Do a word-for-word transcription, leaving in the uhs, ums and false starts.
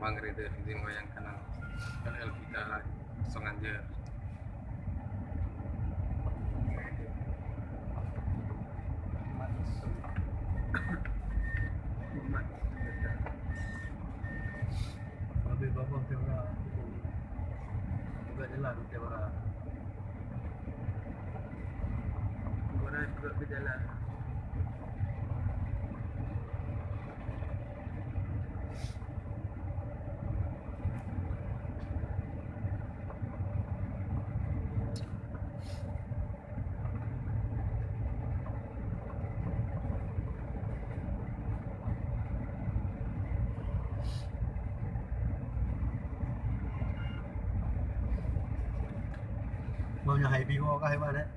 Bang Rida Fidin wayang kanan. L L kita songan je. Habis babah tiap orang. Juga jalan tiap orang. Orang juga berjalan. Mau nyoe hai piho kah, hai mana?